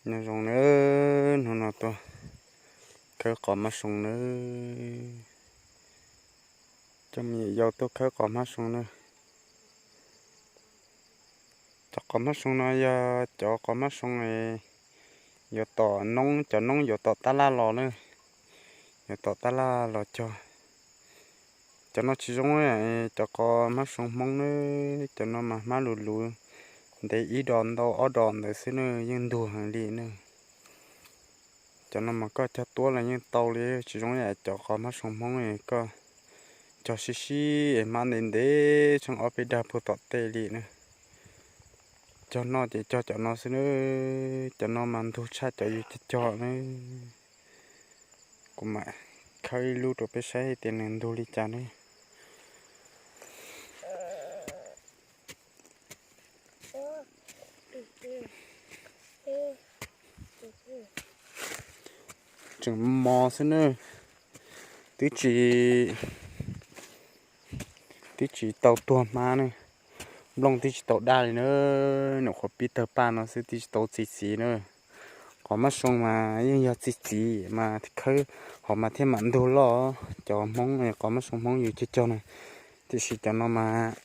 Nyob zoo nawb, hnub no tuaj khawb qos hmab soo nawb. Coj me nyuam yaus tuaj khawb qos hmab soo nawb. Cov qos hmab soo no yog cov qos hmab soo yuav tom noob, cov noob yuav tom tab laj los na. Yuav tom tab laj los cog. Cov no tsis zoo, cov qos hmab soo Hmoob na, cov no mas hmab luv luv, ntev ib dos ntau ob dos ntawd xwb na, yeej ntuag heev li na. Cov no mas koj cog tuab los yeej tau li, tsis zoo li cov qos hmab soo Hmoob, koj cog sib sib es hmab ntev ntev tsheej ob peb dag puag tom tej li na. Cog noj ces cog cov no xwb na, cov no mas ntug tshaj cov yus cog cog na. Kuv mam khawb ib lub rau peb saib tias nws ntug li cas ne. Tseem mos xwb na, twb tsis, twb tsis tau tuag hmab na, nplooj twb tsis tau daj li na, nyuam qhuav pib tawg paj no xwb twb tsis tau txi txiv na. Qos hmab soo mas yeej yog txi txiv mas khawb hov mas thiaj mam ntug loj. Cov Hmoob, qos hmab soo Hmoob yus cog cog na, tiam sis cov no mas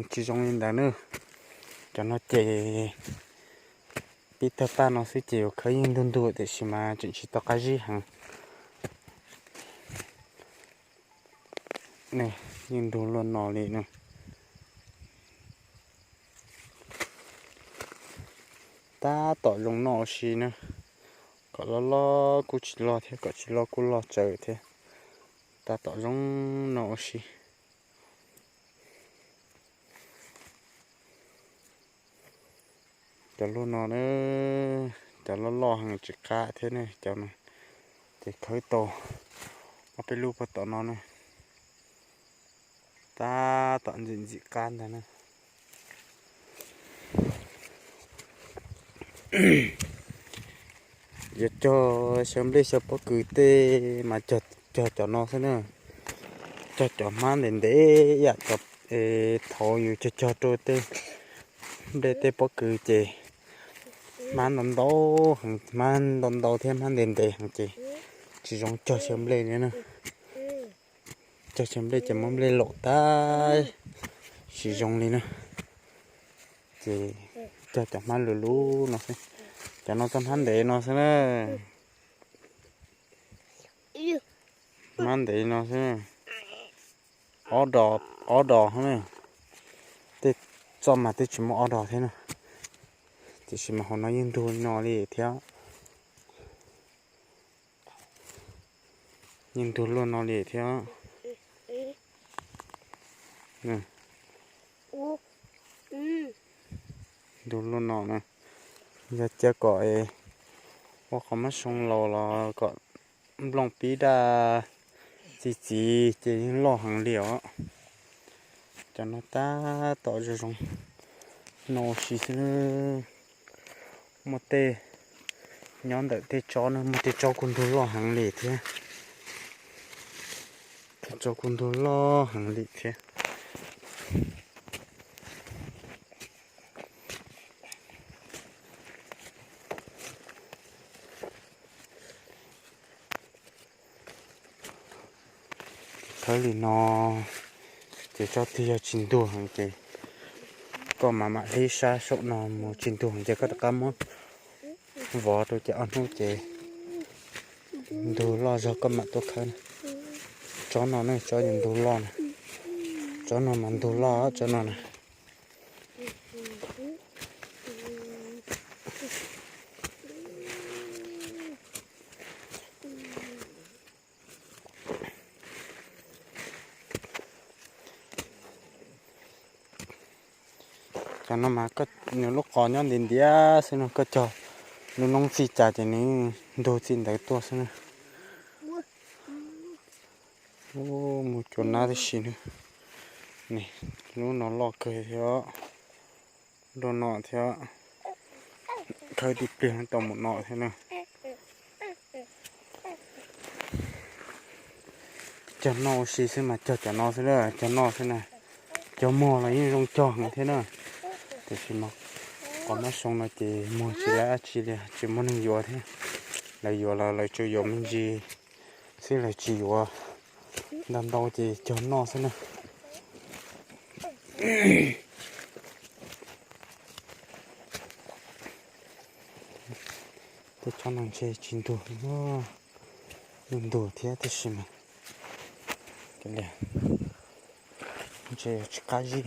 tsis zoo li ntawd na. Cov no ces pib tawg paj no xwb ces yuav khawb yeej ntug ntug tiam sis mas tseem tsis tau qab zib heev. Yeej ntug luaj no li na. Tab tom zoo noj ua si na, kom loj loj kuj tsis loj thiab, kom tsis loj kuj loj tsawv thiab. Tab tom zoo noj ua si. Cov luaj no na, cov loj loj heev tsis qab thiab ne, cov no ces khawb tau ob peb lub puag tom no na. Tab tom ntxim ntxim qab ntag na. Yuav cog xyaw nplej xyaw pob kws tej mas cog cov no xwb na. Cog cov hmab ntev ntev yam cov thaud yus cog cog rau tej nplej tej pob kws ces hmab ntau ntau heev, hmab ntau ntau thiab hmab ntev ntev heev ces tsis zoo cog xyaw nplej li na. Cog xyaw nplej ces muab nplej laum tag, tsis zoo li na. Ces cog cov hmab luv luv no xwb. Cov no txoj hmab ntev no xwb na. Hmab ntev no xwb. Ob dos, ob dos na. Tej txoj mas twb tsis muaj ob dos thiab na. Tiam sis mas hauv no yeej ntug no li thiab. Yeej ntug luaj no li thiab. Ntug luaj no na. Yog cia kom ua qhov mab soo laus los kom nplooj pib daj txi txiv ces yeej loj heev li os. Cov no tab tom zoo zoo noj ua si xwb. Muaj tej nyob ntawm tej tsob na, muaj tej tsob kuj ntug loj heev li thiab. Tej tsob kuj ntug loj heev li thiab. Khawb li no ces tsob twg yog tsis ntug heev ces koj mam mam hlib sab saum no mus, tsis ntug heev ces koj rov qab muab vov rau ces ob hnub ces ntug loj zog koj mam tuaj khawb na. Tsob no ne, tsob ntug loj na. Tsob no mas ntug loj, tsob no na. Cov no mas nws lub qos nyob ntiav ntiav xwb no, koj cog lub noob txij cas ces nws ntug txij ntawd tuaj xwb na. Mus cuag nab tib si na. Lub no loj kawg thiab, luaj no thiab, khawb tib pliag tau mus no thiab na. Cog noj ua si xwb mas cog cov no xwb na, cog noj xwb na. Cov muag los yeej zoo cog heev thiab na, tiam sis mas Qhov mab soo no ces muag tsis laib dab tsi li, tsis muaj neeg yuav thiab. Lawv yuav los lawv tsuas yuav me ntsis xwb, lawv tsis yuav ntau ntau ces cog noj xwb na. Tej tsob no ntshe tsis ntug, nws ntug thiab tiam sis mas ntshe tsis qab zib.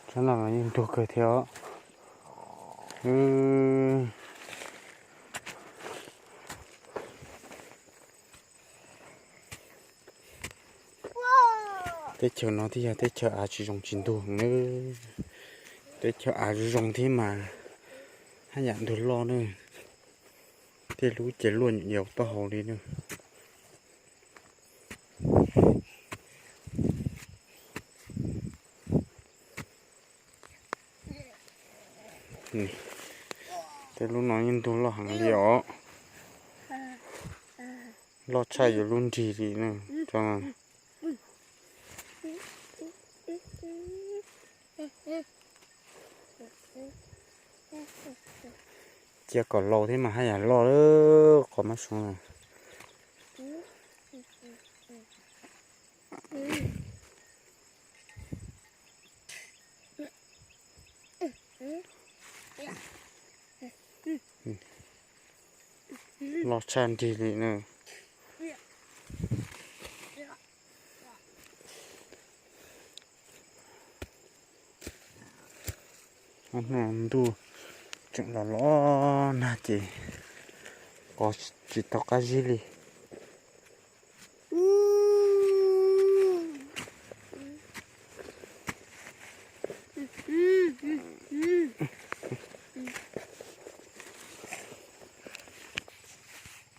Tsob no los yeej ntug kawg thiab os. Teb chaws no twb yog teb chaws av tsis zoo tsis ntug heev na. Teb chaws av zoo zoo thiab mas haj yam ntug loj na. Tej lub ces luaj nyuam yaus taub hau li na. Tej lub no yeej ntug loj heev li os. Loj tshaj yuav lub nrig li na. Cia kom laus thiab mas haj yam loj lawm qhov mab soo no. Loj tshaj nrig li na. Ntuj tseem los los nag ces pov tsis tau qab zib li.